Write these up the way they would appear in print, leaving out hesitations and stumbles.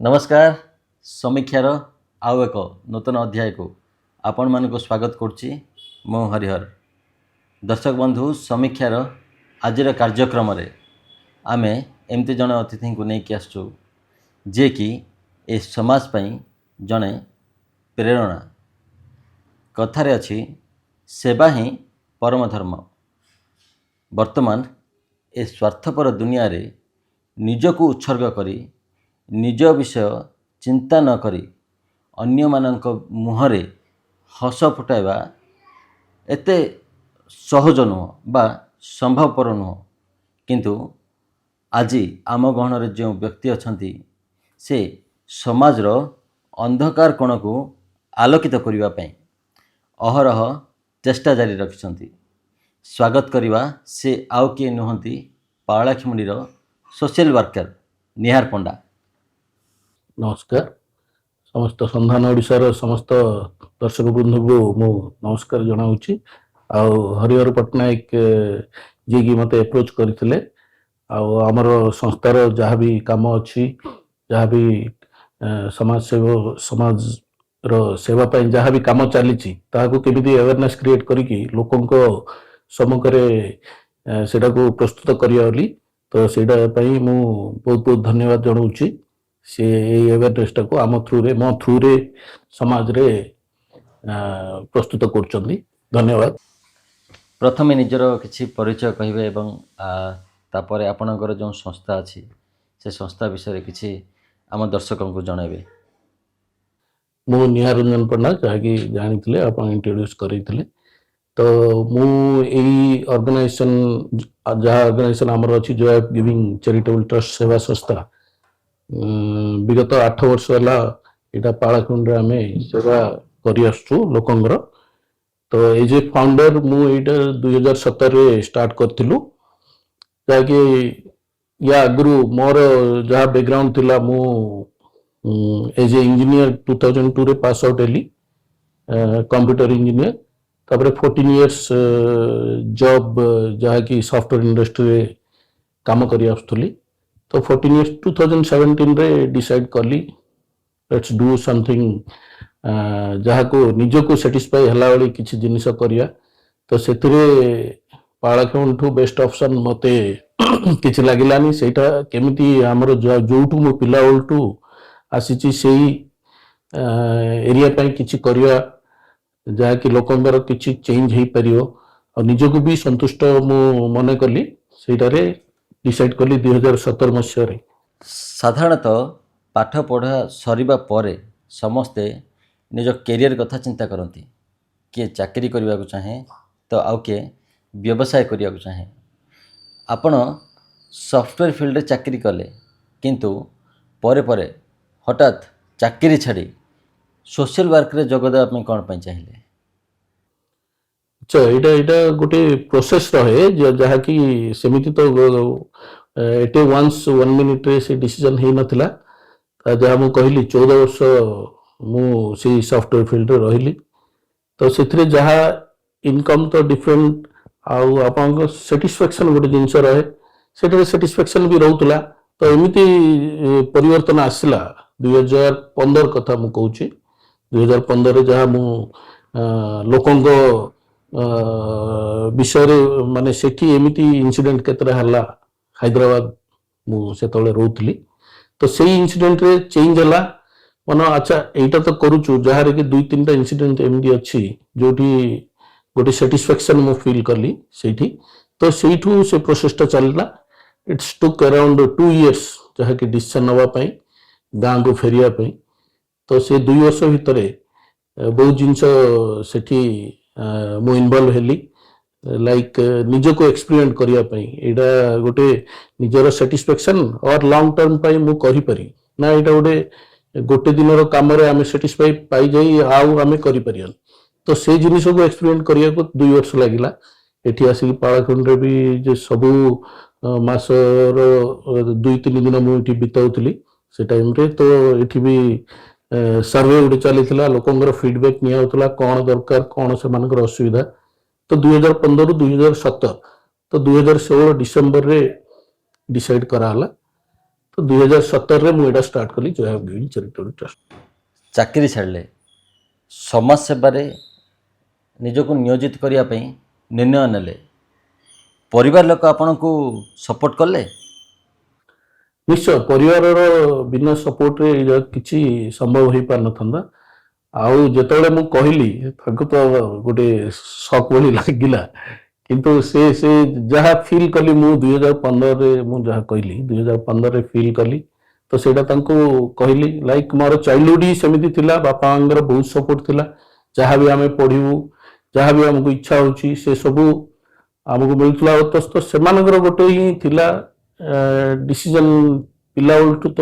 ନମସ୍କାର। ସମୀକ୍ଷାର ଆଉ ଏକ ନୂତନ ଅଧ୍ୟାୟକୁ ଆପଣମାନଙ୍କୁ ସ୍ୱାଗତ କରୁଛି ମୁଁ ହରିହର। ଦର୍ଶକ ବନ୍ଧୁ, ସମୀକ୍ଷାର ଆଜିର କାର୍ଯ୍ୟକ୍ରମରେ ଆମେ ଏମିତି ଜଣେ ଅତିଥିଙ୍କୁ ନେଇକି ଆସିଛୁ, ଯିଏକି ଏ ସମାଜ ପାଇଁ ଜଣେ ପ୍ରେରଣା। କଥାରେ ଅଛି, ସେବା ହିଁ ପରମ ଧର୍ମ। ବର୍ତ୍ତମାନ ଏ ସ୍ୱାର୍ଥପର ଦୁନିଆରେ ନିଜକୁ ଉତ୍ସର୍ଗ କରି, ନିଜ ବିଷୟ ଚିନ୍ତା ନ କରି ଅନ୍ୟମାନଙ୍କ ମୁହଁରେ ହସ ଫୁଟାଇବା ଏତେ ସହଜ ନୁହଁ ବା ସମ୍ଭବପର ନୁହଁ। କିନ୍ତୁ ଆଜି ଆମ ଗହଣରେ ଯେଉଁ ବ୍ୟକ୍ତି ଅଛନ୍ତି, ସେ ସମାଜର ଅନ୍ଧକାର କୋଣକୁ ଆଲୋକିତ କରିବା ପାଇଁ ଅହରହ ଚେଷ୍ଟା ଜାରି ରଖିଛନ୍ତି। ସ୍ୱାଗତ କରିବା, ସେ ଆଉ କିଏ ନୁହନ୍ତି, ପାରଳାଖେମୁଣ୍ଡିର ସୋସିଆଲ ୱାର୍କର ନିହାର ପଣ୍ଡା। ନମସ୍କାର। ସମସ୍ତ ସନ୍ଧାନ ଓଡ଼ିଶାର ସମସ୍ତ ଦର୍ଶକ ବୃନ୍ଦକୁ ମୁଁ ନମସ୍କାର ଜଣାଉଛି। ଆଉ ହରିହର ପଟ୍ଟନାୟକ ଯିଏକି ମୋତେ ଆପ୍ରୋଚ୍ କରିଥିଲେ, ଆଉ ଆମର ସଂସ୍ଥାର ଯାହା ବି କାମ ଅଛି, ଯାହା ବି ସମାଜ ସେବା, ସମାଜର ସେବା ପାଇଁ ଯାହା ବି କାମ ଚାଲିଛି, ତାହାକୁ କେମିତି ଆୱାରନେସ୍ କ୍ରିଏଟ୍ କରିକି ଲୋକଙ୍କ ସମ୍ମୁଖରେ ସେଟାକୁ ପ୍ରସ୍ତୁତ କରିବା ବୋଲି, ତ ସେଇଟା ପାଇଁ ମୁଁ ବହୁତ ବହୁତ ଧନ୍ୟବାଦ ଜଣାଉଛି। ସେ ଏଇ ଆୱାରନେସଟାକୁ ଆମ ଥ୍ରୁରେ, ମୋ ଥ୍ରୁରେ ସମାଜରେ ପ୍ରସ୍ତୁତ କରୁଛନ୍ତି। ଧନ୍ୟବାଦ। ପ୍ରଥମେ ନିଜର କିଛି ପରିଚୟ କହିବେ ଏବଂ ତାପରେ ଆପଣଙ୍କର ଯେଉଁ ସଂସ୍ଥା ଅଛି, ସେ ସଂସ୍ଥା ବିଷୟରେ କିଛି ଆମ ଦର୍ଶକଙ୍କୁ ଜଣାଇବେ। ମୁଁ ନିହାର ରଞ୍ଜନ ପଣ୍ଡା, ଯାହାକି ଜାଣିଥିଲେ ଆପଣ, ଇଣ୍ଟ୍ରୋଡ୍ୟୁସ୍ କରେଇଥିଲେ। ତ ମୁଁ ଏଇ ଅର୍ଗାନାଇଜେସନ, ଯାହା ଅର୍ଗାନାଇଜେସନ ଆମର ଅଛି, ଜୟ ଅଫ୍ ଗିଭିଂ ଚାରିଟେବଲ ଟ୍ରଷ୍ଟ ସେବା ସଂସ୍ଥା, ବିଗତ 8 ବର୍ଷ ହେଲା ଏଇଟା ପାରଳାଖେମୁଣ୍ଡିରେ ଆମେ ସେବା କରି ଆସୁଛୁ ଲୋକଙ୍କର। ତ ଏଜ୍ ଏ ଫାଉଣ୍ଡର ମୁଁ ଏଇଟା 2017ରେ ଷ୍ଟାର୍ଟ କରିଥିଲୁ, ଯାହାକି ୟା ଆଗରୁ ମୋର ଯାହା ବ୍ୟାକଗ୍ରାଉଣ୍ଡ ଥିଲା, ମୁଁ ଏଜ୍ ଏ ଇଞ୍ଜିନିୟର 2002ରେ ପାସ୍ ଆଉଟ୍ ହେଲି, କମ୍ପ୍ୟୁଟର ଇଞ୍ଜିନିୟର। ତାପରେ 14 ଇୟର୍ସ ଜବ୍, ଯାହାକି ସଫ୍ଟୱେର ଇଣ୍ଡଷ୍ଟ୍ରିରେ କାମ କରି ଆସୁଥିଲି। ତ 14 ଇୟର୍ସ, 2017ରେ ଡିସାଇଡ୍ କଲି, let's do something, ଯାହାକୁ ନିଜକୁ ସାଟିସ୍ଫାଇ ହେଲା ଭଳି କିଛି ଜିନିଷ କରିବା। ତ ସେଥିରେ ପାରଳାଖେମୁଣ୍ଡିଠୁ ବେଷ୍ଟ ଅପସନ୍ ମୋତେ କିଛି ଲାଗିଲାନି। ସେଇଟା କେମିତି ଆମର ଯୋଉଠୁ ମୁଁ ପିଲାବେଳଠୁ ଆସିଛି, ସେଇ ଏରିଆ ପାଇଁ କିଛି କରିବା, ଯାହାକି ଲୋକଙ୍କର କିଛି ଚେଞ୍ଜ ହେଇପାରିବ ଆଉ ନିଜକୁ ବି ସନ୍ତୁଷ୍ଟ ମୁଁ ମନେ କଲି। ସେଇଟାରେ ଡିସାଇଡ୍ କଲି 2017 ମସିହାରେ। ସାଧାରଣତଃ ପାଠ ପଢ଼ା ସରିବା ପରେ ସମସ୍ତେ ନିଜ କ୍ୟାରିୟର କଥା ଚିନ୍ତା କରନ୍ତି। କିଏ ଚାକିରି କରିବାକୁ ଚାହେଁ ତ ଆଉ କିଏ ବ୍ୟବସାୟ କରିବାକୁ ଚାହେଁ। ଆପଣ ସଫ୍ଟୱେର୍ ଫିଲ୍ଡରେ ଚାକିରି କଲେ, କିନ୍ତୁ ପରେ ପରେ ହଠାତ୍ ଚାକିରି ଛାଡ଼ି ସୋସିଆଲ ୱାର୍କରେ ଯୋଗ ଦେବା ପାଇଁ କ'ଣ ପାଇଁ ଚାହିଁଲେ? ଆଚ୍ଛା, ଏଇଟା ଗୋଟେ ପ୍ରୋସେସ ରହେ, ଯାହାକି ସେମିତି ତ ଏଟ୍ ଏ ୱାନ୍ସ ୱାନ୍ ମିନିଟ୍ରେ ସେ ଡିସିଜନ ହେଇନଥିଲା। ତା ଯାହା ମୁଁ କହିଲି, 14 ବର୍ଷ ମୁଁ ସେଇ ସଫ୍ଟୱେର ଫିଲ୍ଡରେ ରହିଲି। ତ ସେଥିରେ ଯାହା ଇନକମ୍ ତ ଡିଫରେଣ୍ଟ, ଆଉ ଆପଣଙ୍କ ସାଟିସ୍ଫାକ୍ସନ ଗୋଟେ ଜିନିଷ ରହେ, ସେଠାରେ ସାଟିସ୍ଫାକ୍ସନ ବି ରହୁଥିଲା। ତ ଏମିତି ପରିବର୍ତ୍ତନ ଆସିଲା, 2015 କଥା ମୁଁ କହୁଛି। 2015ରେ ଯାହା ମୁଁ ଲୋକଙ୍କ ବିଷୟରେ, ମାନେ ସେଠି ଏମିତି ଇନସିଡେଣ୍ଟ କେତେଟା ହେଲା, ହାଇଦ୍ରାବାଦ ମୁଁ ସେତେବେଳେ ରହୁଥିଲି, ତ ସେଇ ଇନସିଡେଣ୍ଟରେ ଚେଞ୍ଜ ହେଲା ମନ। ଆଚ୍ଛା, ଏଇଟା ତ କରୁଛୁ, ଯାହାର କି ଦୁଇ ତିନିଟା ଇନସିଡେଣ୍ଟ ଏମିତି ଅଛି ଯୋଉଠି ଗୋଟେ ସାଟିସ୍ଫାକ୍ସନ ମୁଁ ଫିଲ୍ କଲି ସେଇଠି। ତ ସେଇଠୁ ସେ ପ୍ରୋସେସଟା ଚାଲିଲା। It's took around 2 years, ଯାହାକି ଡିସିସନ ନେବା ପାଇଁ, ଗାଁକୁ ଫେରିବା ପାଇଁ। ତ ସେ 2 ବର୍ଷ ଭିତରେ ବହୁତ ଜିନିଷ ସେଠି ମୁଁ ଇନଭଲ୍ଭ ହେଲି, ଲାଇକ୍ ନିଜକୁ ଏକ୍ସପେରିମେଣ୍ଟ କରିବା ପାଇଁ। ଏଇଟା ଗୋଟେ ନିଜର ସାଟିସ୍ଫାକ୍ସନ ଅର୍ ଲଙ୍ଗ ଟର୍ମ ପାଇଁ ମୁଁ କରିପାରିବି ନା, ଏଇଟା ଗୋଟେ ଦିନର କାମରେ ଆମେ ସାଟିସ୍ଫାଇ ପାଇଯାଇ ଆଉ ଆମେ କରିପାରିବାନି। ତ ସେଇ ଜିନିଷକୁ ଏକ୍ସପେରିମେଣ୍ଟ କରିବାକୁ 2 ବର୍ଷ ଲାଗିଲା। ଏଠି ଆସିକି ପାରଳାଖେମୁଣ୍ଡିରେ ବି ଯେ ସବୁ ମାସର 2-3 ଦିନ ମୁଁ ଏଠି ବିତାଉଥିଲି ସେ ଟାଇମରେ। ତ ଏଠି ବି ସର୍ଭେ ଗୋଟେ ଚାଲିଥିଲା, ଲୋକଙ୍କର ଫିଡବ୍ୟାକ୍ ନିଆହଉଥିଲା, କ'ଣ ଦରକାର, କ'ଣ ସେମାନଙ୍କର ଅସୁବିଧା। ତ 2015ରୁ 2017, ତ 2016 ଡିସେମ୍ବରରେ ଡିସାଇଡ୍ କରାହେଲା। ତ ତ 2017ରେ ମୁଁ ଏଇଟା ଷ୍ଟାର୍ଟ କଲି, ଜୟ ଅଫ୍ ଗିଭିଂ ଚାରିଟେବଲ୍ ଟ୍ରଷ୍ଟ। ଚାକିରି ଛାଡ଼ିଲେ, ସମାଜ ସେବାରେ ନିଜକୁ ନିୟୋଜିତ କରିବା ପାଇଁ ନିର୍ଣ୍ଣୟ ନେଲେ, ପରିବାର ଲୋକ ଆପଣଙ୍କୁ ସପୋର୍ଟ କଲେ? ନିଶ୍ଚୟ, ପରିବାରର ବିନା ସପୋର୍ଟରେ ଏଇଟା କିଛି ସମ୍ଭବ ହେଇପାରିନଥାନ୍ତା। ଆଉ ଯେତେବେଳେ ମୁଁ କହିଲି, ତାଙ୍କୁ ତ ଗୋଟେ ସକ୍ ଭଳି ଲାଗିଲା। କିନ୍ତୁ ସେ ସେ ଯାହା ଫିଲ୍ କଲି ମୁଁ 2015ରେ, ମୁଁ ଯାହା କହିଲି 2015ରେ ଫିଲ୍ କଲି, ତ ସେଇଟା ତାଙ୍କୁ କହିଲି। ଲାଇକ୍ ମୋର ଚାଇଲ୍ଡହୁଡ୍ ହିଁ ସେମିତି ଥିଲା। ବାପା ମାଙ୍କର ବହୁତ ସପୋର୍ଟ ଥିଲା। ଯାହା ବି ଆମେ ପଢିବୁ, ଯାହା ବି ଆମକୁ ଇଚ୍ଛା ହଉଛି, ସେ ସବୁ ଆମକୁ ମିଳୁଥିଲା। ଆଉ ତ ସେମାନଙ୍କର ଗୋଟେ ହିଁ ଥିଲା ଡିସିଜନ ପିଲାବେଳଠୁ ତ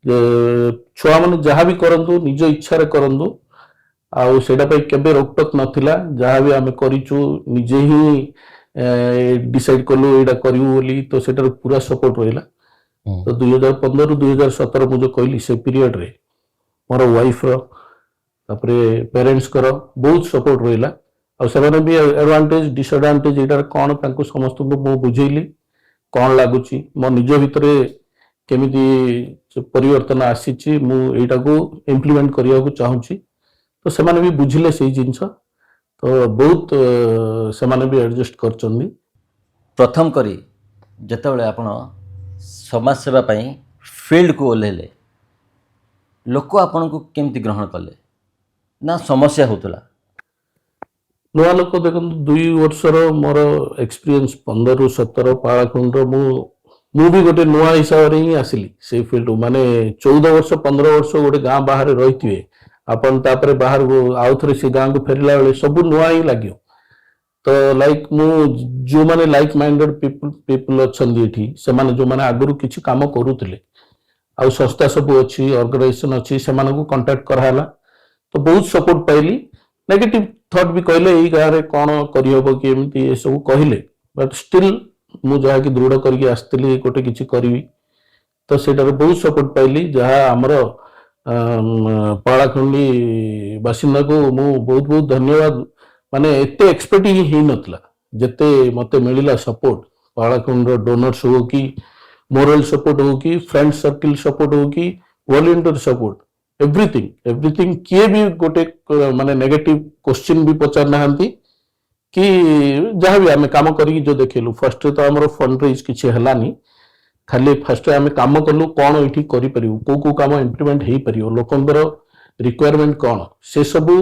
ଯେ ଛୁଆମାନେ ଯାହା ବି କରନ୍ତୁ, ନିଜ ଇଚ୍ଛାରେ କରନ୍ତୁ। ଆଉ ସେଇଟା ପାଇଁ କେବେ ରୋକଟୋକ ନଥିଲା। ଯାହା ବି ଆମେ କରିଛୁ, ନିଜେ ହିଁ ଡିସାଇଡ୍ କଲୁ ଏଇଟା କରିବୁ ବୋଲି, ତ ସେଇଟାର ପୁରା ସପୋର୍ଟ ରହିଲା। ତ 2015ରୁ 2017 ମୁଁ ଯୋଉ କହିଲି, ସେ ପିରିୟଡରେ ମୋର ୱାଇଫର, ତାପରେ ପ୍ୟାରେଣ୍ଟସଙ୍କର ବହୁତ ସପୋର୍ଟ ରହିଲା। ଆଉ ସେମାନେ ବି ଆଡଭାଣ୍ଟେଜ, ଡିସଆଡଭାଣ୍ଟେଜ ଏଇଟାର କ'ଣ, ତାଙ୍କୁ ସମସ୍ତଙ୍କୁ ମୁଁ ବୁଝେଇଲି କ'ଣ ଲାଗୁଛି, ମୋ ନିଜ ଭିତରେ କେମିତି ସେ ପରିବର୍ତ୍ତନ ଆସିଛି, ମୁଁ ଏଇଟାକୁ ଇମ୍ପ୍ଲିମେଣ୍ଟ କରିବାକୁ ଚାହୁଁଛି। ତ ସେମାନେ ବି ବୁଝିଲେ ସେଇ ଜିନିଷ। ତ ବହୁତ ସେମାନେ ବି ଆଡଜଷ୍ଟ କରିଛନ୍ତି। ପ୍ରଥମ କରି ଯେତେବେଳେ ଆପଣ ସମାଜ ସେବା ପାଇଁ ଫିଲ୍ଡକୁ ଓହ୍ଲେଇଲେ, ଲୋକ ଆପଣଙ୍କୁ କେମିତି ଗ୍ରହଣ କଲେ ନା ସମସ୍ୟା ହେଉଥିଲା? ନୂଆ ଲୋକ, ଦେଖନ୍ତୁ, 2 ବର୍ଷର ମୋର ଏକ୍ସପିରିଏନ୍ସ, 15ରୁ 17 ପାରଳାଖେମୁଣ୍ଡିର। ମୁଁ ମୁଁ ବି ଗୋଟେ ନୂଆ ହିସାବରେ ହିଁ ଆସିଲି ସେଇ ଫିଲ୍ଡରୁ। ମାନେ 14 ବର୍ଷ, 15 ବର୍ଷ ଗୋଟେ ଗାଁ ବାହାରେ ରହିଥିବେ ଆପଣ, ତାପରେ ବାହାରକୁ ଆଉ ଥରେ ସେ ଗାଁକୁ ଫେରିଲା ବେଳେ ସବୁ ନୂଆ ହିଁ ଲାଗିବ। ତ ଲାଇକ୍ ମୁଁ ଯୋଉମାନେ ଲାଇକ୍ ମାଇଣ୍ଡେଡ ପିପୁଲ ଅଛନ୍ତି ଏଠି, ସେମାନେ ଯୋଉମାନେ ଆଗରୁ କିଛି କାମ କରୁଥିଲେ ଆଉ ସଂସ୍ଥା ସବୁ ଅଛି, ଅର୍ଗାନାଇଜେସନ ଅଛି, ସେମାନଙ୍କୁ କଣ୍ଟାକ୍ଟ କରାହେଲା। ତ ବହୁତ ସପୋର୍ଟ ପାଇଲି। ନେଗେଟିଭ ଥଟ୍ ବି କହିଲେ, ଏଇ ଗାଁରେ କ'ଣ କରିହବ କି, ଏମିତି ଏସବୁ କହିଲେ। ବଟ୍ ଷ୍ଟିଲ୍ ମୁଁ ଯାହାକି ଦୃଢ଼ କରିକି ଆସିଥିଲି ଗୋଟେ କିଛି କରିବି, ତ ସେଇଟାରେ ବହୁତ ସପୋର୍ଟ ପାଇଲି। ଯାହା ଆମର ପାରଳାଖେମୁଣ୍ଡି ବାସିନ୍ଦାକୁ ମୁଁ ବହୁତ ବହୁତ ଧନ୍ୟବାଦ। ମାନେ ଏତେ ଏକ୍ସପେକ୍ଟ ହିଁ ହେଇନଥିଲା ଯେତେ ମତେ ମିଳିଲା ସପୋର୍ଟ। ପାରଳାଖେମୁଣ୍ଡିର ଡୋନର୍ସ ହଉ କି ମୋରାଲ ସପୋର୍ଟ ହଉ କି ଫ୍ରେଣ୍ଡ ସର୍କିଲ ସପୋର୍ଟ ହଉ କି ଭଲେଣ୍ଟିୟର ସପୋର୍ଟ, ଏଭ୍ରିଥିଙ୍ଗ, ଏଭ୍ରିଥିଙ୍ଗ। କିଏ ବି ଗୋଟେ ମାନେ ନେଗେଟିଭ କୋଶ୍ଚିନ୍ ବି ପଚାରି ନାହାନ୍ତି କି ଯାହା ବି ଆମେ କାମ କରିକି ଯୋଉ ଦେଖେଇଲୁ। ଫାର୍ଷ୍ଟରେ ତ ଆମର ଫଣ୍ଡ ରେଜ୍ କିଛି ହେଲାନି। ଖାଲି ଫାର୍ଷ୍ଟ ଆମେ କାମ କଲୁ, କ'ଣ ଏଇଠି କରିପାରିବୁ, କୋଉ କୋଉ କାମ ଇମ୍ପ୍ଲିମେଣ୍ଟ ହେଇପାରିବ, ଲୋକଙ୍କର ରିକ୍ୱାରମେଣ୍ଟ କ'ଣ, ସେ ସବୁ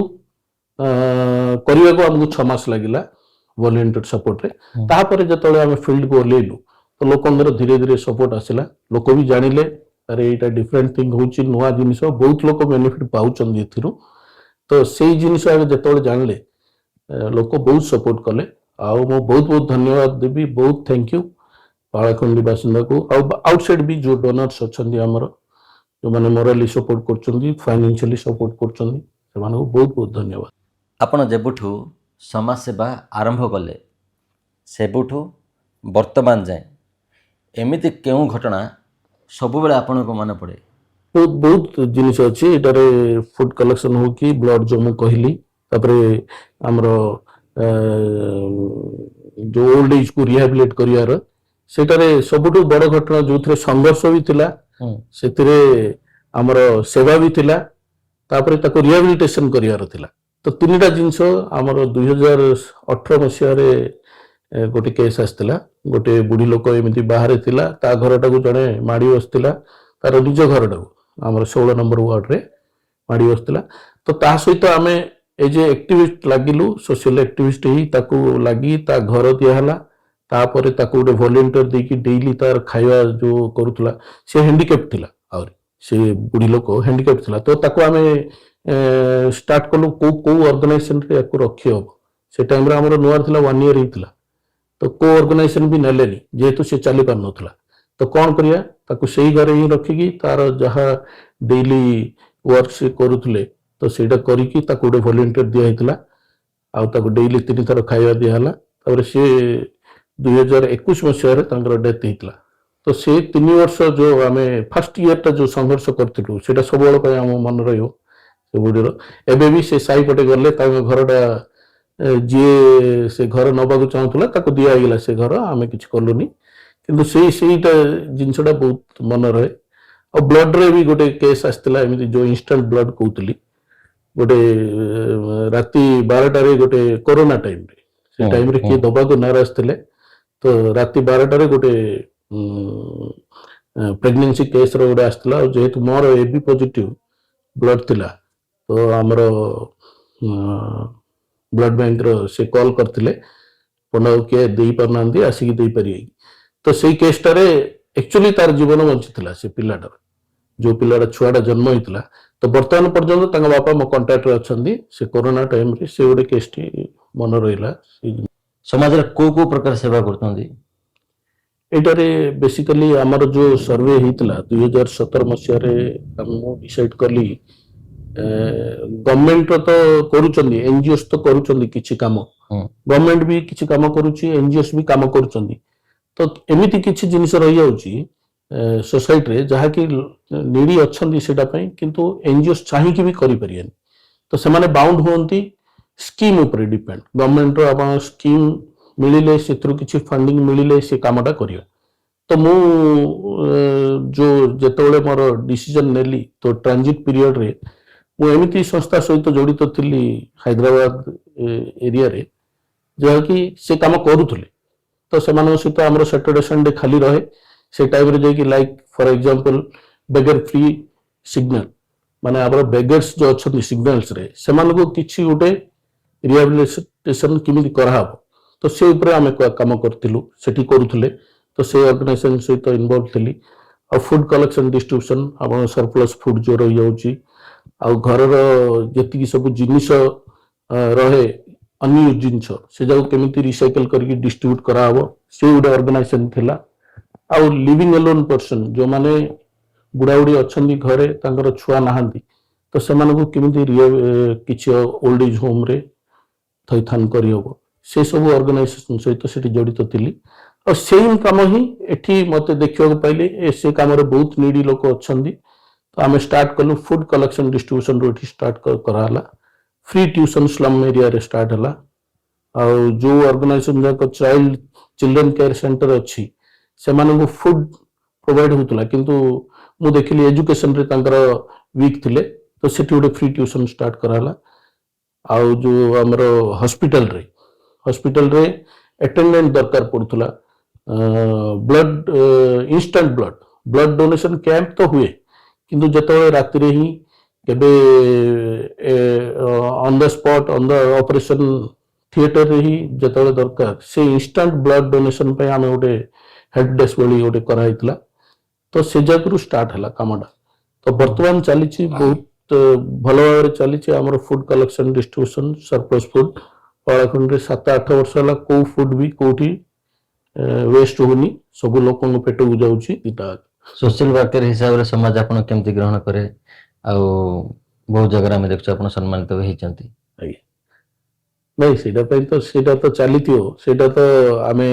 କରିବାକୁ ଆମକୁ 6 ମାସ ଲାଗିଲା ଭଲେଣ୍ଟିୟର ସପୋର୍ଟରେ। ତାପରେ ଯେତେବେଳେ ଆମେ ଫିଲ୍ଡକୁ ଓହ୍ଲେଇଲୁ, ତ ଲୋକଙ୍କର ଧୀରେ ଧୀରେ ସପୋର୍ଟ ଆସିଲା। ଲୋକ ବି ଜାଣିଲେ, ଆରେ ଏଇଟା ଡିଫରେଣ୍ଟ ଥିଙ୍ଗ ହଉଛି, ନୂଆ ଜିନିଷ, ବହୁତ ଲୋକ ବେନିଫିଟ ପାଉଛନ୍ତି ଏଥିରୁ। ତ ସେଇ ଜିନିଷ ଆଗ ଯେତେବେଳେ ଜାଣିଲେ, ଲୋକ ବହୁତ ସପୋର୍ଟ କଲେ। ଆଉ ମୁଁ ବହୁତ ବହୁତ ଧନ୍ୟବାଦ ଦେବି, ବହୁତ thank you Paralakhemundi ବାସିନ୍ଦାକୁ। ଆଉ ଆଉଟସାଇଡ୍ ବି ଯୋଉ ଡୋନର୍ସ ଅଛନ୍ତି ଆମର, ଯୋଉମାନେ ମୋରାଲି ସପୋର୍ଟ କରୁଛନ୍ତି, ଫାଇନାନ୍ସିଆଲି ସପୋର୍ଟ କରୁଛନ୍ତି, ସେମାନଙ୍କୁ ବହୁତ ବହୁତ ଧନ୍ୟବାଦ। ଆପଣ ଯେବେଠୁ ସମାଜ ସେବା ଆରମ୍ଭ କଲେ, ସେବେଠୁ ବର୍ତ୍ତମାନ ଯାଏଁ ଏମିତି କେଉଁ ଘଟଣା ସବୁବେଳେ ଆପଣଙ୍କୁ ମନେ ପଡ଼େ? ବହୁତ ବହୁତ ଜିନିଷ ଅଛି ଏଟାରେ। ଫୁଡ କଲେକ୍ସନ ହଉ କି ବ୍ଲଡ ଯୋଉ ମୁଁ କହିଲି, ତାପରେ ଆମର ଯୋଉ ଓଲ୍ଡ ଏଜ୍ କୁ ରିହାବିଲିଟ କରିବାର, ସେଇଟାରେ ସବୁଠୁ ବଡ ଘଟଣା ଯୋଉଥିରେ ସଂଘର୍ଷ ବି ଥିଲା, ସେଥିରେ ଆମର ସେବା ବି ଥିଲା, ତାପରେ ତାକୁ ରିହାବିଲିଟେସନ କରିବାର ଥିଲା। ତ ତିନିଟା ଜିନିଷ। ଆମର 2018 ମସିହାରେ ଗୋଟେ କେସ୍ ଆସିଥିଲା। ଗୋଟେ ବୁଢୀ ଲୋକ ଏମିତି ବାହାରେ ଥିଲା, ତା ଘରଟାକୁ ଜଣେ ମାଡ଼ି ବସିଥିଲା, ତାର ନିଜ ଘରଟାକୁ ଆମର 16 ନମ୍ବର ୱାର୍ଡରେ ମାଡ଼ି ବସିଥିଲା। ତ ତା ସହିତ ଆମେ ଏଜ୍ ଏ ଆକ୍ଟିଭିଷ୍ଟ ଲାଗିଲୁ, ସୋସିଆଲ ଆକ୍ଟିଭିଷ୍ଟ ହେଇ ତାକୁ ଲାଗି ତା ଘର ଦିଆହେଲା। ତାପରେ ତାକୁ ଗୋଟେ ଭଲେଣ୍ଟିୟର ଦେଇକି ଡେଇଲି ତାର ଖାଇବା ଯୋଉ କରୁଥିଲା, ସେ ହ୍ୟାଣ୍ଡିକ୍ୟାପ୍ ଥିଲା। ଆହୁରି ସେ ବୁଢୀ ଲୋକ ହ୍ୟାଣ୍ଡିକ୍ୟାପ୍ ଥିଲା। ତ ତାକୁ ଆମେ ଷ୍ଟାର୍ଟ କଲୁ କୋଉ କୋଉ ଅର୍ଗାନାଇଜେସନରେ ୟାକୁ ରଖି ହବ। ସେ ଟାଇମରେ ଆମର ନୂଆ ଥିଲା, ୱାନ୍ ଇୟର ହେଇଥିଲା। ତ କୋଉ ଅର୍ଗାନାଇଜେସନ ବି ନେଲେନି, ଯେହେତୁ ସେ ଚାଲି ପାରୁନଥିଲା। ତ କ'ଣ କରିବା, ତାକୁ ସେଇ ଘରେ ହିଁ ରଖିକି ତାର ଯାହା ଡେଇଲି ୱାର୍କ ସେ କରୁଥିଲେ, ତ ସେଇଟା କରିକି ତାକୁ ଗୋଟେ ଭଲେଣ୍ଟିୟର ଦିଆ ହେଇଥିଲା। ଆଉ ତାକୁ ଡେଇଲି ତିନି ଥର ଖାଇବା ଦିଆହେଲା। ତାପରେ ସିଏ 2021 ମସିହାରେ ତାଙ୍କର ଡେଥ୍ ହେଇଥିଲା। ତ ସେ 3 ବର୍ଷ ଯୋଉ ଆମେ ଫାର୍ଷ୍ଟ ଇୟରଟା ଯୋଉ ସଂଘର୍ଷ କରିଥିଲୁ, ସେଇଟା ସବୁବେଳେ ପାଇଁ ଆମ ମନେ ରହିବ ସେ ବୁଢ଼ୀର। ଏବେ ବି ସେ ସାହି ପଟେ ଗଲେ ତାଙ୍କ ଘରଟା, ଯିଏ ସେ ଘର ନବାକୁ ଚାହୁଁଥିଲା, ତାକୁ ଦିଆ ହେଇଗଲା ସେ ଘର। ଆମେ କିଛି କଲୁନି। କିନ୍ତୁ କିନ୍ତୁ ସେଇଟା ଜିନିଷଟା ବହୁତ ମନେ ରହେ। ଆଉ ବ୍ଲଡରେ ବି ଗୋଟେ କେସ୍ ଆସିଥିଲା ଏମିତି, ଯୋଉ ଇନଷ୍ଟାଣ୍ଟ ବ୍ଲଡ କହୁଥିଲି, ଗୋଟେ ରାତି 12ଟାରେ ଗୋଟେ କରୋନା ଟାଇମରେ, ସେ ଟାଇମରେ କିଏ ଦବାକୁ ନାରାଜ ଥିଲେ। ତ ରାତି 12ଟାରେ ଗୋଟେ ପ୍ରେଗନେନ୍ସି କେସ୍ର ଗୋଟେ ଆସିଥିଲା। ଆଉ ଯେହେତୁ ମୋର ଏ ବି ପଜିଟିଭ ବ୍ଲଡ ଥିଲା, ତ ଆମର ବ୍ଲଡ ବ୍ୟାଙ୍କର ସେ କଲ୍ କରିଥିଲେ, ପଣ୍ଡାକୁ କିଏ ଦେଇପାରୁନାହାନ୍ତି, ଆସିକି ଦେଇପାରିବେ କି? ତ ସେଇ କେସ୍ଟାରେ ଆକ୍ଚୁଆଲି ତାର ଜୀବନ ବଞ୍ଚିଥିଲା ସେ ପିଲାଟାର, ଯୋଉ ପିଲାଟା ଛୁଆଟା ଜନ୍ମ ହେଇଥିଲା। ତ ବର୍ତ୍ତମାନ ପର୍ଯ୍ୟନ୍ତ ତାଙ୍କ ବାପା ମୋ କଣ୍ଟାକ୍ଟରେ ଅଛନ୍ତି। ସେ କରୋନା ଟାଇମରେ ସେ ଗୋଟେ କେସ୍ଟି ମନେ ରହିଲା ସେଇ। ସମାଜରେ କୋଉ କୋଉ ପ୍ରକାର ସେବା କରୁଛନ୍ତି? ଏଇଟାରେ ବେସିକାଲି ଆମର ଯୋଉ ସର୍ଭେ ହେଇଥିଲା 2017 ମସିହାରେ, ମୁଁ ଡିସାଇଡ୍ କଲି, ଗଭର୍ଣମେଣ୍ଟର ତ କରୁଛନ୍ତି, ଏନଜିଓସ୍ ତ କରୁଛନ୍ତି କିଛି କାମ, ଗଭର୍ଣମେଣ୍ଟ ବି କିଛି କାମ କରୁଛି, ଏନଜିଓସ୍ ବି କାମ କରୁଛନ୍ତି। ତ ଏମିତି କିଛି ଜିନିଷ ରହିଯାଉଛି ସୋସାଇଟିରେ, ଯାହାକି ନିଡି ଅଛନ୍ତି ସେଇଟା ପାଇଁ, କିନ୍ତୁ ଏନଜିଓସ୍ ଚାହିଁକି ବି କରିପାରିବେନି। ତ ସେମାନେ ବାଉଣ୍ଡ ହୁଅନ୍ତି ସ୍କିମ୍ ଉପରେ ଡିପେଣ୍ଡ। ଗଭର୍ଣମେଣ୍ଟର ଆପଣ ସ୍କିମ୍ ମିଳିଲେ, ସେଥିରୁ କିଛି ଫଣ୍ଡିଂ ମିଳିଲେ ସେ କାମଟା କରିବେ। ତ ମୁଁ ଯୋଉ ଯେତେବେଳେ ମୋର ଡିସିଜନ ନେଲି, ତ ଟ୍ରାନଜିଟ୍ ପିରିୟଡରେ ମୁଁ ଏମିତି ସଂସ୍ଥା ସହିତ ଜଡ଼ିତ ଥିଲି ହାଇଦ୍ରାବାଦ ଏରିଆରେ, ଯାହାକି ସେ କାମ କରୁଥିଲେ। ତ ସେମାନଙ୍କ ସହିତ ଆମର ସାଟରଡେ ସଣ୍ଡେ ଖାଲି ରହେ, ସେ ଟାଇମରେ ଯାଇକି, like for example, beggar free signal, ମାନେ ଆମର ବେଗର୍ସ ଯୋଉ ଅଛନ୍ତି ସିଗ୍ନାଲ୍ସରେ, ସେମାନଙ୍କୁ କିଛି ଗୋଟେ ରିହାବିଲିଟେସନ କେମିତି କରାହବ, ତ ସେ ଉପରେ ଆମେ କାମ କରିଥିଲୁ, ସେଠି କରୁଥିଲେ। ତ ସେ ଅର୍ଗାନାଇଜେସନ ସହିତ ଇନଭଲ୍ଭ ଥିଲି। ଆଉ ଫୁଡ କଲେକ୍ସନ ଡିଷ୍ଟ୍ରିବ୍ୟୁସନ, ଆପଣ ସରପ୍ଲସ୍ ଫୁଡ ଯୋଉ ରହିଯାଉଛି, ଆଉ ଘରର ଯେତିକି ସବୁ ଜିନିଷ ରହେ, ଅନ୍ୟୁଜ୍ ଜିନିଷ, ସେ ଯାକୁ କେମିତି ରିସାଇକେଲ କରିକି ଡିଷ୍ଟ୍ରିବ୍ୟୁଟ କରାହବ, ସେ ଗୋଟେ ଅର୍ଗାନାଇଜେସନ ଥିଲା। ଆଉ ଲିଭିଂ ଏଲୋନ୍ ପର୍ସନ, ଯୋଉମାନେ ବୁଢାବୁଢୀ ଅଛନ୍ତି ଘରେ, ତାଙ୍କର ଛୁଆ ନାହାନ୍ତି, ତ ସେମାନଙ୍କୁ କେମିତି କିଛି ଓଲ୍ଡ ଏଜ୍ ହୋମରେ ଥଇଥାନ କରିହବ, ସେ ସବୁ ଅର୍ଗାନାଇଜେସନ ସହିତ ସେଠି ଜଡ଼ିତ ଥିଲି। ଆଉ ସେମ୍ କାମ ହିଁ ଏଠି ମତେ ଦେଖିବାକୁ ପାଇଲି, ସେ କାମରେ ବହୁତ ନିଡି ଲୋକ ଅଛନ୍ତି। ତ ଆମେ ଷ୍ଟାର୍ଟ କଲୁ, ଫୁଡ କଲେକ୍ସନ ଡିଷ୍ଟ୍ରିବ୍ୟୁସନରୁ ଏଠି ଷ୍ଟାର୍ଟ କରାହେଲା। ଫ୍ରି ଟ୍ୟୁସନ ସ୍ଲମ୍ ଏରିଆରେ ଷ୍ଟାର୍ଟ ହେଲା। ଆଉ ଯୋଉ ଅର୍ଗାନାଇଜେସନ ଯାକ ଚିଲଡ୍ରେନ କେୟାର ସେଣ୍ଟର ଅଛି, ସେମାନଙ୍କୁ ଫୁଡ ପ୍ରୋଭାଇଡ ହଉଥିଲା, କିନ୍ତୁ ମୁଁ ଦେଖିଲି ଏଜୁକେସନରେ ତାଙ୍କର ୱିକ୍ ଥିଲେ। ତ ସେଠି ଗୋଟେ ଫ୍ରି ଟ୍ୟୁସନ ଷ୍ଟାର୍ଟ କରାହେଲା। ଆଉ ଯୋଉ ଆମର ହସ୍ପିଟାଲରେ ଆଟେଣ୍ଡାଣ୍ଟ ଦରକାର ପଡୁଥିଲା, blood instant blood donation camp ତ ହୁଏ, କିନ୍ତୁ ଯେତେବେଳେ ରାତିରେ ହିଁ କେବେ on the spot, on the operation ଥିଏଟରରେ ହିଁ ଯେତେବେଳେ ଦରକାର, ସେ ଇନଷ୍ଟାଣ୍ଟ ବ୍ଲଡ ଡୋନେସନ ପାଇଁ ଆମେ ଗୋଟେ ହେଲ୍ପ ଡେସ୍କ ଭଳି ଗୋଟେ କରାହେଇଥିଲା। ତ ସେ ଜାଗାରୁ ଷ୍ଟାର୍ଟ ହେଲା କାମଟା। ତ ବର୍ତ୍ତମାନ ଚାଲିଛି, ବହୁତ ଭଲ ଭାବରେ ଚାଲିଛି ଆମର food collection distribution, surplus food। ପାରଳାଖେମୁଣ୍ଡିରେ 7-8 ବର୍ଷ ହେଲା କୋଉ ଫୁଡ ବି କୋଉଠି ୱେଷ୍ଟ ହଉନି, ସବୁ ଲୋକଙ୍କ ପେଟକୁ ଯାଉଛି ଦିଟା। ସୋସିଆଲ ୱାର୍କର ହିସାବରେ ସମାଜ ଆପଣ କେମିତି ଗ୍ରହଣ କରେ? ଆଉ ବହୁତ ଜାଗାରେ ଆମେ ଦେଖୁଛୁ ଆପଣ ସମ୍ମାନିତ ବି ହେଇଛନ୍ତି। ଆଜ୍ଞା, ନାଇଁ, ସେଇଟା ପାଇଁ ତ ସେଇଟା ତ ଚାଲିଥିବ। ସେଇଟା ତ ଆମେ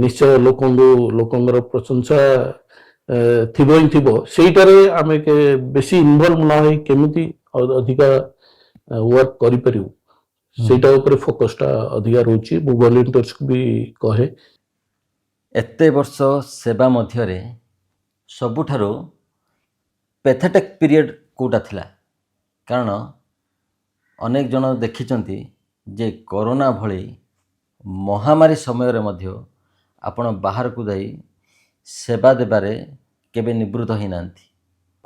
ନିଶ୍ଚୟ ଲୋକଙ୍କର ପ୍ରଶଂସା ଥିବ ହିଁ ଥିବ। ସେଇଟାରେ ଆମେ ବେଶୀ ଇନଭଲ୍ଭ ନ ହେଇ କେମିତି ଅଧିକା ୱାର୍କ କରିପାରିବୁ, ସେଇଟା ଉପରେ ଫୋକସଟା ଅଧିକା ରହୁଛି। ମୁଁ ଭଲେଣ୍ଟିୟର୍ସକୁ ବି କହେ। ଏତେ ବର୍ଷ ସେବା ମଧ୍ୟରେ ସବୁଠାରୁ ପେଥେଟିକ୍ ପିରିୟଡ଼ କେଉଁଟା ଥିଲା? କାରଣ ଅନେକ ଜଣ ଦେଖିଛନ୍ତି ଯେ କରୋନା ଭଳି ମହାମାରୀ ସମୟରେ ମଧ୍ୟ ଆପଣ ବାହାରକୁ ଯାଇ ସେବା ଦେବାରେ କେବେ ନିବୃତ୍ତ ହେଇନାହାନ୍ତି।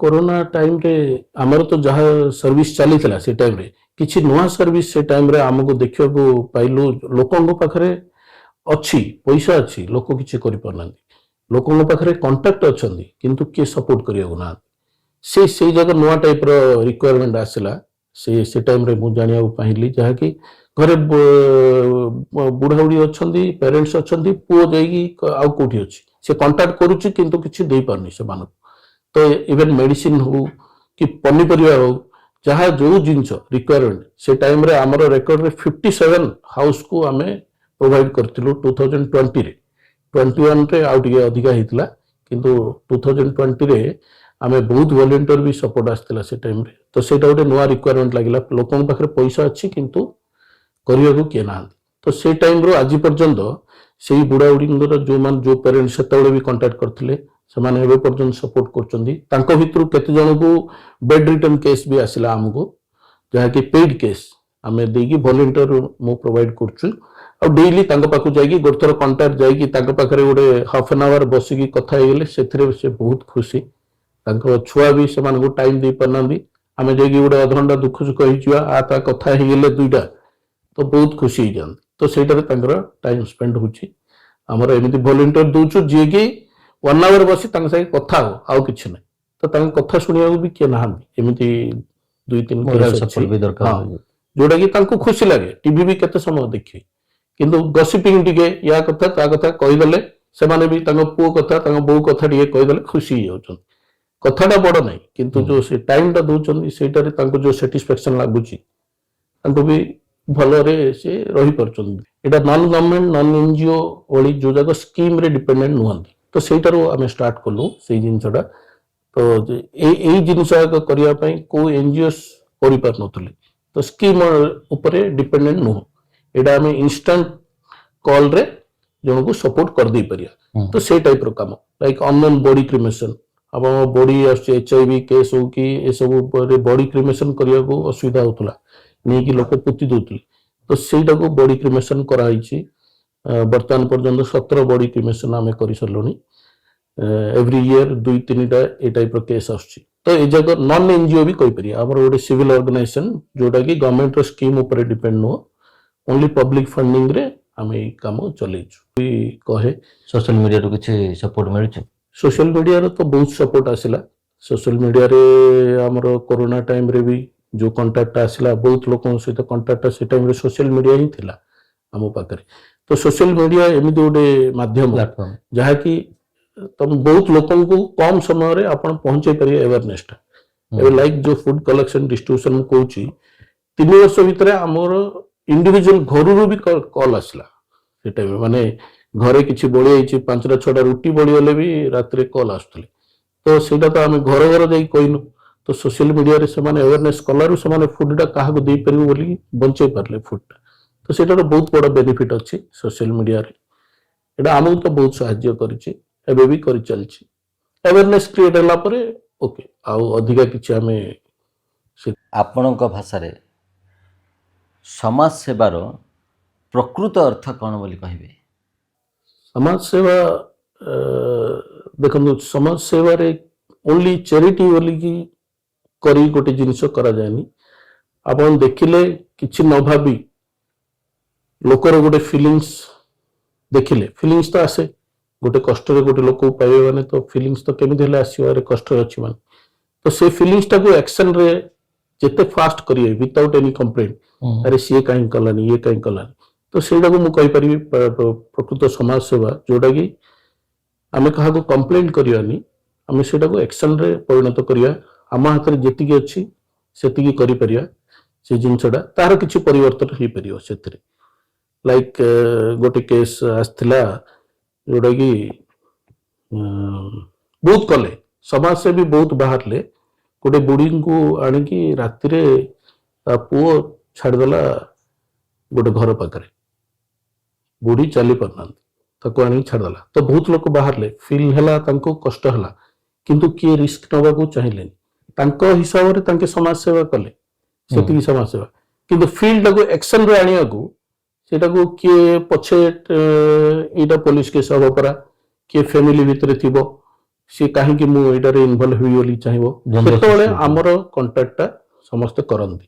କରୋନା ଟାଇମରେ ଆମର ତ ଯାହା ସର୍ଭିସ ଚାଲିଥିଲା, ସେ ଟାଇମରେ କିଛି ନୂଆ ସର୍ଭିସ ସେ ଟାଇମରେ ଆମକୁ ଦେଖିବାକୁ ପାଇଲୁ। ଲୋକଙ୍କ ପାଖରେ ଅଛି, ପଇସା ଅଛି, ଲୋକ କିଛି କରିପାରୁନାହାନ୍ତି। ଲୋକଙ୍କ ପାଖରେ କଣ୍ଟାକ୍ଟ ଅଛନ୍ତି, କିନ୍ତୁ କିଏ ସପୋର୍ଟ କରିବାକୁ ନାହାନ୍ତି। ସେ ସେଇ ଜାଗା ନୂଆ ଟାଇପର ରିକ୍ୱାରମେଣ୍ଟ ଆସିଲା। ସେ ଟାଇମରେ ମୁଁ ଜାଣିବାକୁ ପାଇଲି, ଯାହାକି ଘରେ ବୁଢା ବୁଢୀ ଅଛନ୍ତି, ପ୍ୟାରେଣ୍ଟସ ଅଛନ୍ତି, ପୁଅ ଯାଇକି ଆଉ କୋଉଠି ଅଛି, ସେ କଣ୍ଟାକ୍ଟ କରୁଛି କିନ୍ତୁ କିଛି ଦେଇପାରୁନି ସେମାନଙ୍କୁ। ତ ଇଭେନ ମେଡିସିନ ହଉ କି ପନିପରିବା ହଉ, ଯାହା ଯୋଉ ଜିନିଷ ରିକ୍ୱାରମେଣ୍ଟ, ସେ ଟାଇମରେ ଆମର ରେକର୍ଡରେ 57 ହାଉସକୁ ଆମେ ପ୍ରୋଭାଇଡ କରିଥିଲୁ 2020ରେ। 21ରେ ଆଉ ଟିକେ ଅଧିକା ହେଇଥିଲା, କିନ୍ତୁ 2020ରେ ଆମେ ବହୁତ ଭଲେଣ୍ଟିୟର ବି ସପୋର୍ଟ ଆସିଥିଲା ସେ ଟାଇମରେ। ତ ସେଇଟା ଗୋଟେ ନୂଆ ରିକ୍ୱାରମେଣ୍ଟ ଲାଗିଲା, ଲୋକଙ୍କ ପାଖରେ ପଇସା ଅଛି କିନ୍ତୁ କରିବାକୁ କିଏ ନାହାନ୍ତି। ତ ସେ ଟାଇମରୁ ଆଜି ପର୍ଯ୍ୟନ୍ତ ସେଇ ବୁଢ଼ା ବୁଢ଼ୀଙ୍କର ଯୋଉମାନେ, ଯୋଉ ପ୍ୟାରେଣ୍ଟ ସେତେବେଳେ ବି କଣ୍ଟାକ୍ଟ କରିଥିଲେ, ସେମାନେ ଏବେ ପର୍ଯ୍ୟନ୍ତ ସପୋର୍ଟ କରୁଛନ୍ତି। ତାଙ୍କ ଭିତରୁ କେତେ ଜଣଙ୍କୁ ବେଡ୍ ରିଡନ୍ କେସ୍ ବି ଆସିଲା ଆମକୁ, ଯାହାକି ପେଡ୍ କେସ୍ ଆମେ ଦେଇକି ଭଲେଣ୍ଟିୟର ମୁଁ ପ୍ରୋଭାଇଡ କରୁଛୁ। ଆଉ ଡେଇଲି ତାଙ୍କ ପାଖକୁ ଯାଇକି ଗୋଟେ ଥର କଣ୍ଟାକ୍ଟ ଯାଇକି ତାଙ୍କ ପାଖରେ ଗୋଟେ ହାଫ୍ ଆନ୍ ଆୱାର ବସିକି କଥା ହେଇଗଲେ ସେଥିରେ ସେ ବହୁତ ଖୁସି। ତାଙ୍କ ଛୁଆ ବି ସେମାନଙ୍କୁ ଟାଇମ ଦେଇପାରୁନାହାନ୍ତି। ଆମେ ଯାଇକି ଗୋଟେ ଅଧଘଣ୍ଟା ଦୁଃଖ ସୁଖ ହେଇଯିବା, ଆ ତା କଥା ହେଇଗଲେ ଦୁଇଟା ତ ବହୁତ ଖୁସି ହେଇଯାଆନ୍ତି। ତ ସେଇଟାରେ ତାଙ୍କର ଟାଇମ ସ୍ପେଣ୍ଡ ହଉଛି। ଆମର ଏମିତି ଭଲେଣ୍ଟିୟର ଦଉଛୁ, ଯିଏକି ୱାନ୍ ଆୱାର ବସି ତାଙ୍କ ସାଙ୍ଗେ କଥା ହବ, ଆଉ କିଛି ନାହିଁ। ତ ତାଙ୍କ କଥା ଶୁଣିବାକୁ ବି କିଏ ନାହାନ୍ତି। ଏମିତି ଦୁଇ ତିନି ମୋରାଲ case ଅଛି। ସପୋର୍ଟ ବି ଦରକାର। ହଁ। ଯୋଉଟା କି ତାଙ୍କୁ ଖୁସି ଲାଗେ। ଟିଭି ବି କେତେ ସମୟ ଦେଖିବେ? କିନ୍ତୁ ଗସିପିଂ ଟିକେ, ୟା କଥା ତା କଥା କହିଦେଲେ, ସେମାନେ ବି ତାଙ୍କ ପୁଅ କଥା, ତାଙ୍କ ବୋଉ କଥା ଟିକେ କହିଦେଲେ ଖୁସି ହେଇଯାଉଛନ୍ତି। କଥାଟା ବଡ ନାହିଁ, କିନ୍ତୁ ଯୋଉ ସେ ଟାଇମଟା ଦଉଛନ୍ତି, ସେଇଟାରେ ତାଙ୍କୁ ଯୋଉ ସାଟିସ୍ଫାକ୍ସନ ଲାଗୁଛି, ତାଙ୍କୁ ବି ଭଲରେ ସେ ରହିପାରୁଛନ୍ତି। ଏଇଟା ନନ୍ ଗଭର୍ଣ୍ଣମେଣ୍ଟ, ନନ୍ ଏନଜିଓ ଭଳି ଯୋଉ ଯାକ ସ୍କିମରେ ଡିପେଣ୍ଡେଣ୍ଟ ନୁହନ୍ତି। ତ ସେଇଟାରୁ ଆମେ ଷ୍ଟାର୍ଟ କଲୁ ସେଇ ଜିନିଷଟା। ତ ଯେ ଏଇ ଏଇ ଜିନିଷ ଯାକ କରିବା ପାଇଁ କୋଉ ଏନଜିଓ କରିପାରୁନଥିଲେ। ତ ସ୍କିମ୍ ଉପରେ ଡିପେଣ୍ଡେଣ୍ଟ ନୁହଁ ଏଇଟା। ଆମେ ଇନଷ୍ଟାଣ୍ଟ କଲରେ ଜଣକୁ ସପୋର୍ଟ କରିଦେଇ ପାରିବା। ତ ସେଇ ଟାଇପର କାମ, ଲାଇକ୍ ଅନନୋନ୍ ବଡି କ୍ରିମେସନ। ଆପଣଙ୍କ ବଡି ଆସୁଛି, HIV case ହଉ କି ଏସବୁ ବଡି କ୍ରିମେସନ କରିବାକୁ ଅସୁବିଧା ହଉଥିଲା, ନେଇକି ଲୋକ ପୋତି ଦଉଥିଲେ। ତ ସେଇଟାକୁ ବଡି କ୍ରିମେସନ କରାହେଇଛି। ବର୍ତ୍ତମାନ ପର୍ଯ୍ୟନ୍ତ 17 ବଡି କ୍ରିମେସନ ଆମେ କରିସାରିଲୁଣି। ଏଭ୍ରି ଇୟର ଦୁଇ ତିନିଟା ଏ ଟାଇପର କେସ୍ ଆସୁଛି। ତ ଏ ଯାକ ନନ୍ ଏନଜିଓ ବି କହିପାରିବା। ଆମର ଗୋଟେ ସିଭିଲ ଅର୍ଗାନାଇଜେସନ, ଯୋଉଟା କି ଗଭର୍ଣ୍ଣମେଣ୍ଟର ସ୍କିମ୍ ଉପରେ ଡିପେଣ୍ଡ ନୁହଁ, ଓନ୍ଲି ପବ୍ଲିକ ଫଣ୍ଡିଂରେ ଆମେ ଏଇ କାମ ଚଲେଇଛୁ ବି କହେ। ସୋସିଆଲ ମିଡିଆରୁ କିଛି ସପୋର୍ଟ ମିଳୁଛି? ସୋସିଆଲ ମିଡିଆର ତ ବହୁତ ସପୋର୍ଟ ଆସିଲା। ସୋସିଆଲ ମିଡିଆରେ ଆମର କରୋନା ଟାଇମରେ ବି ଯୋଉ କଣ୍ଟାକ୍ଟ ଆସିଲା, ବହୁତ ଲୋକଙ୍କ ସହିତ କଣ୍ଟାକ୍ଟ, ସେ ଟାଇମରେ ସୋସିଆଲ ମିଡିଆ ହିଁ ଥିଲା ଆମ ପାଖରେ। ତ ସୋସିଆଲ ମିଡିଆ ଏମିତି ଗୋଟେ ମାଧ୍ୟମ ପ୍ଲାଟଫର୍ମ, ଯାହାକି ତମ ବହୁତ ଲୋକଙ୍କୁ କମ ସମୟରେ ଆପଣ ପହଞ୍ଚେଇ ପାରିବେ ଆୱାରନେସଟା। ଏବେ ଲାଇକ୍ ଯୋଉ ଫୁଡ କଲେକ୍ସନ ଡିଷ୍ଟ୍ରିବ୍ୟୁସନ ମୁଁ କହୁଛି, 3 ବର୍ଷ ଭିତରେ ଆମର ଇଣ୍ଡିଭିଜୁଆଲ ଘରରୁ ବି କଲ୍ ଆସିଲା ସେ ଟାଇମରେ। ମାନେ ଘରେ କିଛି ବଳି ଯାଇଛି, ପାଞ୍ଚଟା ଛଅଟା ରୁଟି ବଳିଗଲେ ବି ରାତିରେ କଲ୍ ଆସୁଥିଲେ। ତ ସେଇଟା ତ ଆମେ ଘର ଘର ଯାଇ କହିନୁ। ତ ସୋସିଆଲ ମିଡିଆରେ ସେମାନେ ଆୱାରନେସ୍ କଲାରୁ ସେମାନେ ଫୁଡଟା କାହାକୁ ଦେଇପାରିବୁ ବୋଲି ବଞ୍ଚେଇ ପାରିଲେ ଫୁଡଟା। ତ ସେଇଟାର ବହୁତ ବଡ ବେନିଫିଟ ଅଛି ସୋସିଆଲ ମିଡିଆରେ। ଏଇଟା ଆମକୁ ତ ବହୁତ ସାହାଯ୍ୟ କରିଛି, ଏବେ ବି କରିଚାଲିଛି। ଆୱାରନେସ୍ କ୍ରିଏଟ୍ ହେଲା ପରେ ଓକେ, ଆଉ ଅଧିକା କିଛି ଆମେ ଆପଣଙ୍କ ଭାଷାରେ ସମାଜ ସେବାର ପ୍ରକୃତ ଅର୍ଥ କ'ଣ ବୋଲି କହିବେ? ସମାଜ ସେବା, ଦେଖନ୍ତୁ, ସମାଜ ସେବାରେ ଓନ୍ଲି ଚ୍ୟାରିଟି ବୋଲିକି କରି ଗୋଟେ ଜିନିଷ କରାଯାଏନି। ଆପଣ ଦେଖିଲେ, କିଛି ନ ଭାବି ଲୋକର ଗୋଟେ ଫିଲିଙ୍ଗସ୍ ଦେଖିଲେ ଫିଲିଙ୍ଗସ୍ ତ ଆସେ। ଗୋଟେ କଷ୍ଟରେ ଗୋଟେ ଲୋକକୁ ପାଇବେ ମାନେ ତ ଫିଲିଙ୍ଗସ୍ ତ କେମିତି ହେଲେ ଆସିବ। ଆରେ, କଷ୍ଟରେ ଅଛି ମାନେ ତ ସେ ଫିଲିଙ୍ଗସଟାକୁ ଆକ୍ସନରେ ଯେତେ ଫାଷ୍ଟ କରିବେ ୱିଥାଉଟ୍ ଏନି କମ୍ପ୍ଲେନ୍, ଆରେ ସିଏ କାହିଁକି କଲାନି, ଇଏ କାହିଁକି କଲାନି। ତ ସେଇଟାକୁ ମୁଁ କହିପାରିବି ପ୍ରକୃତ ସମାଜ ସେବା, ଯୋଉଟା କି ଆମେ କାହାକୁ କମ୍ପ୍ଲେନ୍ କରିବାନି, ଆମେ ସେଇଟାକୁ ଆକ୍ସନରେ ପରିଣତ କରିବା। ଆମ ହାତରେ ଯେତିକି ଅଛି ସେତିକି କରିପାରିବା। ସେ ଜିନିଷଟା ତାର କିଛି ପରିବର୍ତ୍ତନ ହେଇପାରିବ ସେଥିରେ। ଲାଇକ୍ ଗୋଟେ କେସ୍ ଆସିଥିଲା, ଯୋଉଟା କି ବହୁତ କଲେ, ସମାଜସେବୀ ବହୁତ ବାହାରିଲେ। ଗୋଟେ ବୁଢୀଙ୍କୁ ଆଣିକି ରାତିରେ ତା ପୁଅ ଛାଡ଼ିଦେଲା ଗୋଟେ ଘର ପାଖରେ। ବୁଢୀ ଚାଲି ପାରୁନାହାନ୍ତି, ତାକୁ ଆଣିକି ଛାଡ଼ିଦେଲା। ତ ବହୁତ ଲୋକ ବାହାରିଲେ, ଫିଲ୍ ହେଲା, ତାଙ୍କୁ କଷ୍ଟ ହେଲା, କିନ୍ତୁ କିଏ ରିସ୍କ ନେବାକୁ ଚାହିଁଲେନି। ତାଙ୍କ ହିସାବରେ ତାଙ୍କେ ସମାଜ ସେବା କଲେ, ସେତିକି ସମାଜ ସେବା। କିନ୍ତୁ ଫିଲ୍ଡଟାକୁ ଆକ୍ସନରେ ଆଣିବାକୁ ସେଇଟାକୁ କିଏ ପଛେ ଏଇଟା ପୋଲିସ କେସ୍ ହବ ପରା, କିଏ ଫ୍ୟାମିଲି ଭିତରେ ଥିବ, ସିଏ କାହିଁକି ମୁଁ ଏଇଟାରେ ଇନଭଲ୍ଭ ହେବି ବୋଲି ଚାହିଁବ। ଦ୍ୱନ୍ଦ୍ୱ ସେତେବେଳେ ସୃଷ୍ଟି ହଉଛି। ଆମର କଣ୍ଟାକ୍ଟଟା ସମସ୍ତେ କରନ୍ତି।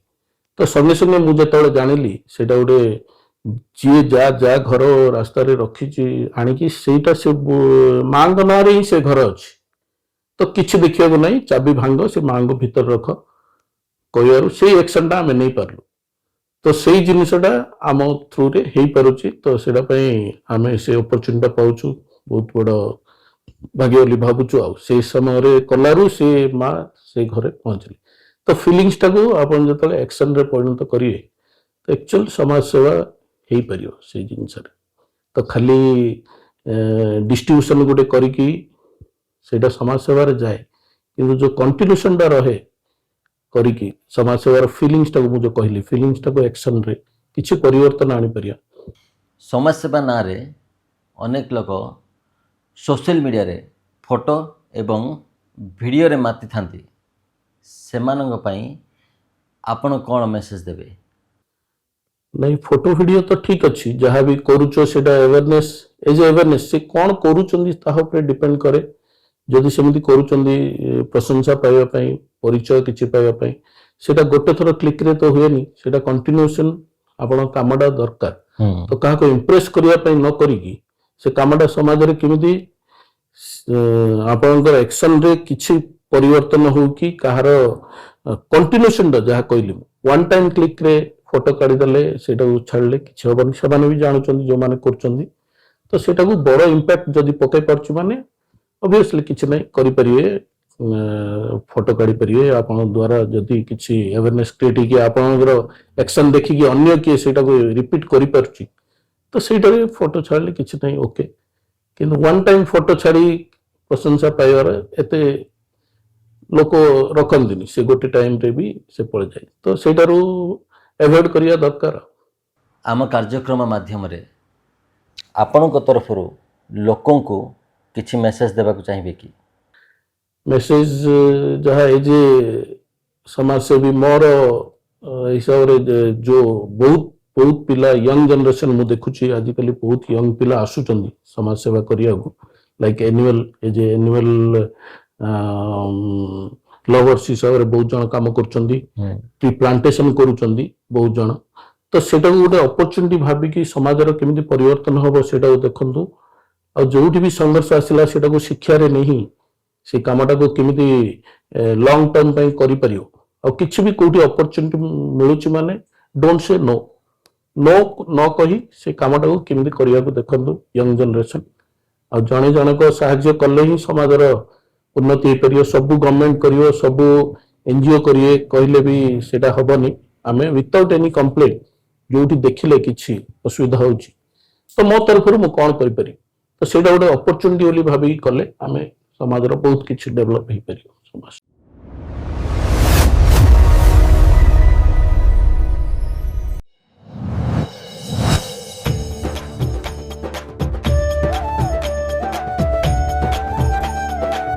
ତ ସଙ୍ଗେ ସଙ୍ଗେ ମୁଁ ଯେତେବେଳେ ଜାଣିଲି ସେଇଟା ଗୋଟେ ଯିଏ ଯାହା ଯାହା ଘର ରାସ୍ତାରେ ରଖିଛି ଆଣିକି, ସେଇଟା ସେ ମାଙ୍କ ନାଁରେ ହିଁ ସେ ଘର ଅଛି, ତ କିଛି ଦେଖିବାକୁ ନାହିଁ, ଚାବି ଭାଙ୍ଗ, ସେ ମାଙ୍କୁ ଭିତରେ ରଖ କହିବାରୁ ସେଇ ଆକ୍ସନଟା ଆମେ ନେଇପାରିଲୁ। ତ ସେଇ ଜିନିଷଟା ଆମ ଥ୍ରୁରେ ହେଇପାରୁଛି। ତ ସେଇଟା ପାଇଁ ଆମେ ସେ ଅପରଚୁନିଟିଟା ପାଉଛୁ, ବହୁତ ବଡ ଭାଗ୍ୟ ବୋଲି ଭାବୁଛୁ। ଆଉ ସେଇ ସମୟରେ କଲାରୁ ସେ ମା ସେଇ ଘରେ ପହଞ୍ଚିଲେ। ତ ଫିଲିଙ୍ଗସଟାକୁ ଆପଣ ଯେତେବେଳେ ଆକ୍ସନରେ ପରିଣତ କରିବେ, ତ ଆକ୍ଚୁଆଲ ସମାଜ ସେବା ହେଇପାରିବ ସେଇ ଜିନିଷରେ। ତ ଖାଲି ଡିଷ୍ଟ୍ରିବ୍ୟୁସନ ଗୋଟେ କରିକି ସେଇଟା ସମାଜ ସେବାରେ ଯାଏ, କିନ୍ତୁ ଯୋଉ କଣ୍ଟିନ୍ୟୁସନଟା ରହେ କରିକି ସମାଜ ସେବାର ଫିଲିଙ୍ଗସଟାକୁ, ମୁଁ ଯୋଉ କହିଲି, ଫିଲିଙ୍ଗସଟାକୁ ଆକ୍ସନରେ କିଛି ପରିବର୍ତ୍ତନ ଆଣିପାରିବା। ସମାଜ ସେବା ନାଁରେ ଅନେକ ଲୋକ ସୋସିଆଲ ମିଡ଼ିଆରେ ଫଟୋ ଏବଂ ଭିଡ଼ିଓରେ ମାତିଥାନ୍ତି। ସେମାନଙ୍କ ପାଇଁ ଆପଣ କ'ଣ ମେସେଜ ଦେବେ? ନାଇଁ, ଫଟୋ ଭିଡିଓ ତ ଠିକ ଅଛି। ଯାହା ବି କରୁଛ, ସେଇଟା ଆୱାରନେସ୍, ଏଜ୍ ଆୱାରନେସ୍, ସେ କ'ଣ କରୁଛନ୍ତି ତାହା ଉପରେ ଡିପେଣ୍ଡ କରେ। ଯଦି ସେମିତି କରୁଛନ୍ତି ପ୍ରଶଂସା ପାଇବା ପାଇଁ, ପରିଚୟ କିଛି ପାଇବା ପାଇଁ, ସେଇଟା ଗୋଟେ ଥର କ୍ଲିକରେ ତ ହୁଏନି। ସେଇଟା କଣ୍ଟିନ୍ୟୁସନ ଆପଣ କାମଟା ଦରକାର। ତ କାହାକୁ ଇମ୍ପ୍ରେସ କରିବା ପାଇଁ ନ କରିକି ସେ କାମଟା ସମାଜରେ କେମିତି ଆପଣଙ୍କର ଆକ୍ସନରେ କିଛି ପରିବର୍ତ୍ତନ ହଉ କି କାହାର କଣ୍ଟିନ୍ୟୁସନଟା, ଯାହା କହିଲି ମୁଁ, ୱାନ୍ ଟାଇମ୍ କ୍ଲିକରେ ଫଟୋ କାଢିଦେଲେ, ସେଇଟାକୁ ଛାଡ଼ିଲେ କିଛି ହବନି। ସେମାନେ ବି ଜାଣୁଛନ୍ତି ଯୋଉମାନେ କରୁଛନ୍ତି। ତ ସେଇଟାକୁ ବଡ ଇମ୍ପାକ୍ଟ ଯଦି ପକେଇ ପାରୁଛି ମାନେ ଅବଭିୟସଲି କିଛି ନାହିଁ, କରିପାରିବେ, ଫଟୋ କାଢିପାରିବେ। ଆପଣଙ୍କ ଦ୍ୱାରା ଯଦି କିଛି ଆୱାରନେସ୍ କ୍ରିଏଟ୍ ହେଇକି ଆପଣଙ୍କର ଆକ୍ସନ ଦେଖିକି ଅନ୍ୟ କିଏ ସେଇଟାକୁ ରିପିଟ୍ କରିପାରୁଛି, ତ ସେଇଟାରେ ଫଟୋ ଛାଡ଼ିଲେ କିଛି ନାହିଁ, ଓକେ। କିନ୍ତୁ ୱାନ୍ ଟାଇମ୍ ଫଟୋ ଛାଡ଼ି ପ୍ରଶଂସା ପାଇବାର ଏତେ ଲୋକ ରଖନ୍ତିନି। ସେ ଗୋଟେ ଟାଇମରେ ବି ସେ ପଳେଇଯାଏ। ତ ସେଇଟାରୁ ଆଭଏଡ୍ କରିବା ଦରକାର। ଆମ କାର୍ଯ୍ୟକ୍ରମ ମାଧ୍ୟମରେ ଆପଣଙ୍କ ତରଫରୁ ଲୋକଙ୍କୁ କିଛି ମେସେଜ ଦେବାକୁ ଚାହିଁବେ କି? ମେସେଜ ଯାହା ଏଇ ଯେ ସମାଜସେବୀ ମୋର ହିସାବରେ ଯୋଉ ବହୁତ ବହୁତ ପିଲା, ୟଙ୍ଗ ଜେନେରେସନ ମୁଁ ଦେଖୁଛି, ଆଜିକାଲି ବହୁତ ୟଙ୍ଗ ପିଲା ଆସୁଛନ୍ତି ସମାଜ ସେବା କରିବାକୁ, ଲାଇକ୍ ଆନିମାଲ, ଏ ଯେ ଆନିମାଲ ଲଭର୍ସ ହିସାବରେ ବହୁତ ଜଣ କାମ କରୁଛନ୍ତି, ଟ୍ରି ପ୍ଲାଣ୍ଟେସନ କରୁଛନ୍ତି ବହୁତ ଜଣ। ତ ସେଇଟାକୁ ଗୋଟେ ଅପରଚୁନିଟି ଭାବିକି ସମାଜର କେମିତି ପରିବର୍ତ୍ତନ ହବ, ସେଇଟାକୁ ଦେଖନ୍ତୁ। ଆଉ ଯୋଉଠି ବି ସଂଘର୍ଷ ଆସିଲା, ସେଇଟାକୁ ଶିକ୍ଷାରେ ନେଇ ସେ କାମଟାକୁ କେମିତି ଲଙ୍ଗ ଟର୍ମ ପାଇଁ କରିପାରିବ। ଆଉ କିଛି ବି କୋଉଠି ଅପରଚୁନିଟି ମିଳୁଛି ମାନେ don't ସେ ନୋ। ନୋ ନ କହି ସେ କାମଟାକୁ କେମିତି କରିବାକୁ ଦେଖନ୍ତୁ ୟଙ୍ଗ ଜେନେରେସନ। ଆଉ ଜଣେ ଜଣଙ୍କ ସାହାଯ୍ୟ କଲେ ହିଁ ସମାଜର ଉନ୍ନତି ହେଇପାରିବ। ସବୁ ଗଭର୍ଣ୍ଣମେଣ୍ଟ କରିବ, ସବୁ ଏନଜିଓ କରିବେ କହିଲେ ବି ସେଇଟା ହବନି। ଆମେ ୱିଥାଉଟ୍ ଏନି କମ୍ପ୍ଲେନ୍ ଯୋଉଠି ଦେଖିଲେ କିଛି ଅସୁବିଧା ହଉଛି, ତ ମୋ ତରଫରୁ ମୁଁ କ'ଣ କରିପାରିବି, ତ ସେଇଟା ଗୋଟେ ଅପରଚୁନିଟି ବୋଲି ଭାବିକି କଲେ ଆମେ ସମାଜର ବହୁତ କିଛି ଡେଭଲପ ହେଇପାରିବ ସମାଜ।